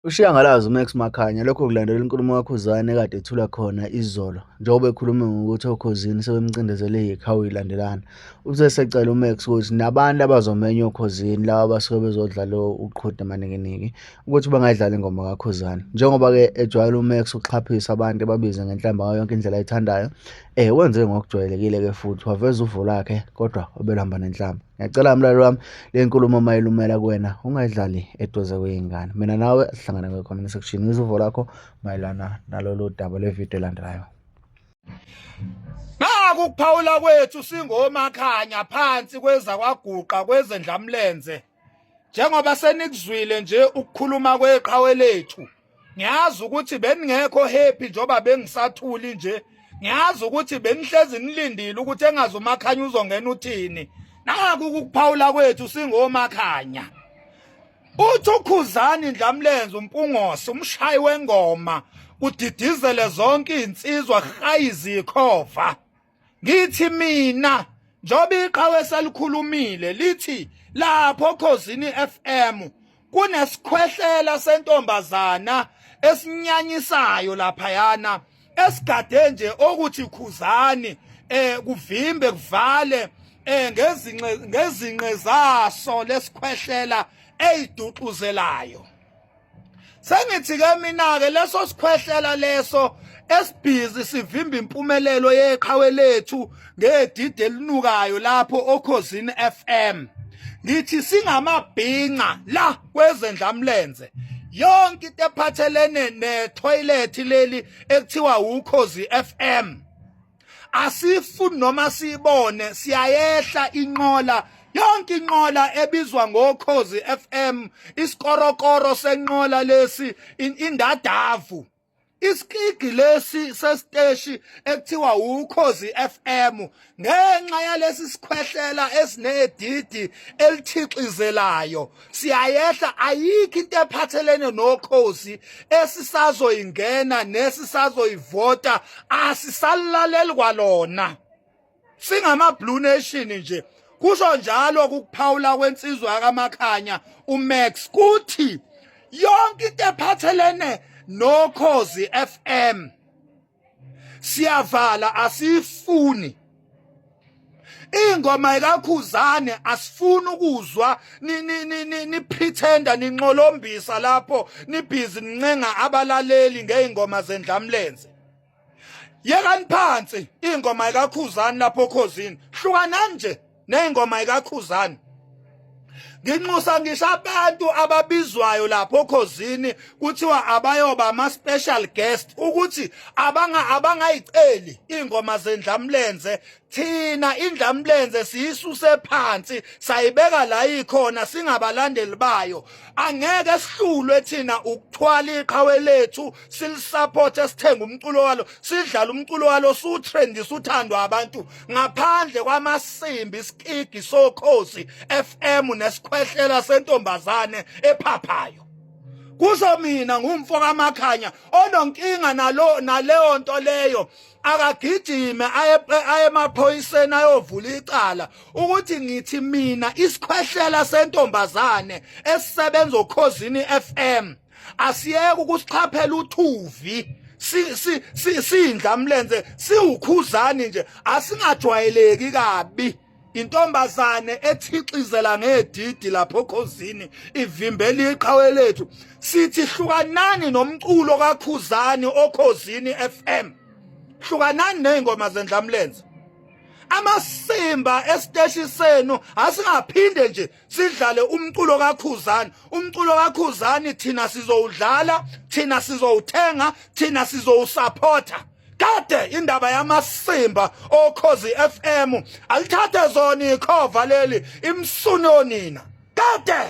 Ushiya ngalazi uMax Makhanya lokho kulandela inkulumo kaKhuzani ekade ethula khona izolo njengoba ekhulume ngokuthi oKhozini sebemcindezele yikhawu ilandelana. Uthe esecela uMax ukuthi nabantu abazomenywa oKhozini laba abasuke bezodlala uqhude amanikiniki ukuthi bangayidlali ingoma kaKhuzani. Njengoba-ke ejwayele uMax ukuxhaphisa abantu ebabize ngenhlamba ngayo yonke indlela ayithandayo, wenze ngokujwayelekile-ke futhi waveza uvo lwakhe kodwa obeluhamba nenhlamba. Ngiyacela mlaleli wami le nkulumo uma ilumela kuwena ungayidlali eduze kwey'ngane. Mina nawe sihlangane kwi-comment section ngizwe uvo lwakho mayelana nalolu daba lwevidiyo elandelayo. Naku ukuphawula kwethu singomakhanya phansi kweza kwaguqa kwezendlamlenze. Njengoba senikuzwile nje ukukhuluma kweqhawe lethu. Ngiyazi ukuthi beningekho happy njengoba bengisathuli nje. Ngiyazi ukuthi benihlezi nilindile ukuthi engazi uMakhanya uzongena uthini. Naku ukuphawula kwethu singomakhanya. Uthi uKhuzani Ndlamlenze uMpungose umshayi wengoma kudidizele zonke izinsizwa hayizikhova. Ngithi mina njengoba iqhawe selikhulumile lithi lapho Khozini FM kunesikhwehlela sentombazana esinyanyisayo laphayana esigade nje okuthi khuzani kuvimbe kuvale ngezinqe ngezinqe zaso lesikhwehlela eyiduxuzelayo. Sengithi ke mina ke leso sikhwehlela leso esibhizi sivimba impumelelo yeqhawe lethu ngedidi elinukayo lapho okhozini FM. Ngithi singamabhinca la kwezendlamlenze. Yonke into ephathelene ne-toilet leli ekuthiwa ukhozi FM. Asifuni noma siyibone siyayehla inqola yonke inqola ebizwa ngokhozi FM isikorokoro senqola lesi indadavu isikigi lesi sesiteshi ekuthiwa ukhozi FM ngenxa yalesi sikhwehlela esinedidi elithixizelayo siyayehla ayikho into ephathelene nokhozi esisazoyingena nesisazoyivota asisalaleli kwalona singama blue nation nje kusho njalo ukuphawula kwensizwa kaMakhanya uMax kuthi yonke into ephathelene nokhozi FM siyavala asifuni ingoma ikakhuzane asifuni ukuzwa ni ni ni ni pretender ninqolombisa lapho nibhizi nincenga abalaleli ngeingoma zendlamlenze. Yekani phansi ingoma ikakhuzane lapho okhozini hlukanani nje ney'ngoma ikakhuzane. Nginxusa ngisho abantu ababizwayo lapho okhozini kuthiwa abayoba ama-special guest ukuthi abanga abangayiceli iy'ngoma zendlamlenze. Thina indlamlenze siyisuse phansi sayibeka la ikhona singabalandeli bayo. Angeke sihlulwe thina ukuthwala iqhawe lethu silisupport sithenge umculo walo sidlala umculo walo sutrendisa uthandwa abantu ngaphandle kwamasimbi isikigi sokhozi FM nesikhwehlela sentombazane ephaphayo. Kusho mina ngumfo kaMakhanya ononkinga nalo naleyo nto leyo akagijime aye emaphoyiseni ayovula icala ukuthi ngithi mina isikhwehlela sentombazane esisebenza okhozini FM asiyeke ukusixhaphela uthuvi si si sindla mlenze siwukhuzani nje asingajwayeleki kabi. Intombazane ethixizela ngedidi lapho okhozini ivimbela iqhawe lethu. Sithi hlukanani nomculo kaKhuzani okhozini FM. Hlukanani nezingoma zendlamlenze. Amasimba esiteshi senu asingaphinde nje sidlale umculo kaKhuzani. Umculo kaKhuzani thina sizowudlala, thina sizowuthenga, thina sizowusupporta. Kade indaba yamasimba okhozi FM alithathe zona ikhova leli imsuno nina kade.